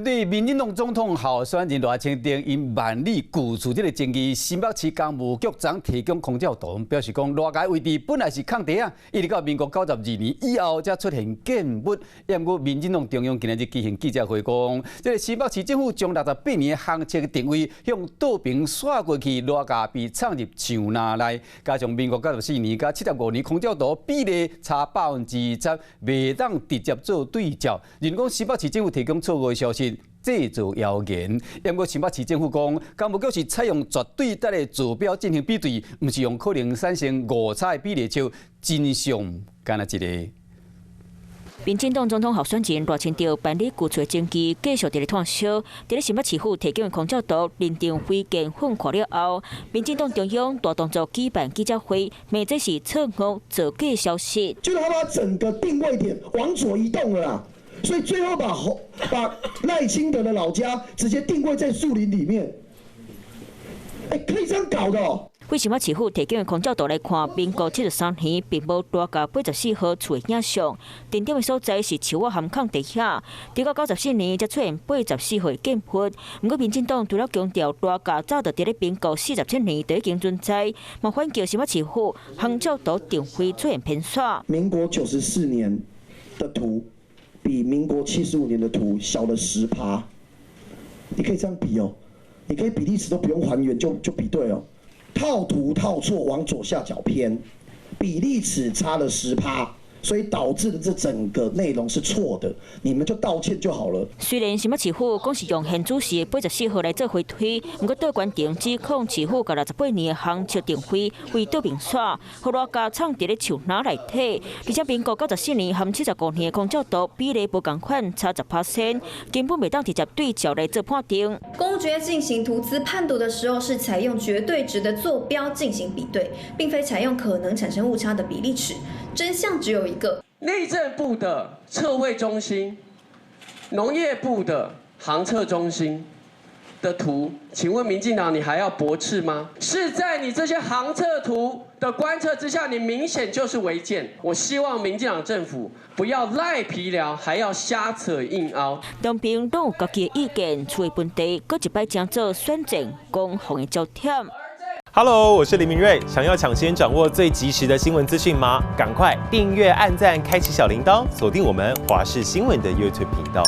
對民進黨總統候選人賴清德𪜶萬里舊厝這个爭議，新北市工務局昨提供空照圖，表示講賴家位置本來是空地啊，一直到民國92年以後才出現建物。毋過民進黨中央今仔日舉行記者會講，這个新北市政府將68年的航測定位向倒爿徙過去，賴家被藏入樹林內，加上民國94年佮75年空照圖比例差10%，袂當直接做對照。認為講新北市政府提供錯誤的消息，製造謠言。毋過新北市政府講，工務局是採用絕對的坐標進行比對，毋是用可能產生誤差的比例尺，真相干焦一个。民進黨總統候選人賴清德辦理舊厝爭議繼續佇咧炭燒，佇咧新北市府提供的空照圖認定為建糞看了後，民進黨中央大動作舉辦記者會，罵這是錯誤造假消息。就是他把整個定位點往左移動了啦。所以最後把賴清德的老家直接定位在樹林裡面，欸，可以這樣搞的哦。對新北市府提供的空照圖來看，民國73年並無賴家84號厝的影像，定點的所在是樹仔含空地遐。直到94年才出現84號的建物。毋過民進黨除了強調賴家早就佇咧民國47年就已經存在，嘛反駁新北市府航照圖定位出現偏徙。民國94年的圖比民國75年的圖小了10趴，你可以這樣比哦，你可以比例尺都不用還原就比對哦，套圖套錯往左下角偏，比例尺差了十趴，所以導致的這整個內容是錯的，你們就道歉就好了。雖然新北市府講是用現主時84號來做回推，毋過杜關庭指控市府共68年的航測定位為倒爿徙，予賴家藏佇咧樹林內底，而且民國94年和75年的空照圖比例無仝款，差10%，根本袂當直接對照來做判定。工務局進行圖資判讀的時候，是採用絕對值的坐標進行比對，並非採用可能產生誤差的比例尺。真相只有一個。內政部的測繪中心、農業部的航測中心的圖，請問民進黨你還要駁斥嗎？是在你這些航測圖的觀測之下，你明顯就是違建。我希望民進黨政府不要賴皮寮，還要瞎扯硬凹。兩邊攏有家己的意見，厝的問題，閣一擺成做選戰攻防的焦點。 Hello，我是林明瑞。想要搶先掌握最及時的新聞資訊嗎？趕快訂閱、按讚、開啟小鈴鐺，鎖定我們華視新聞的 YouTube 頻道。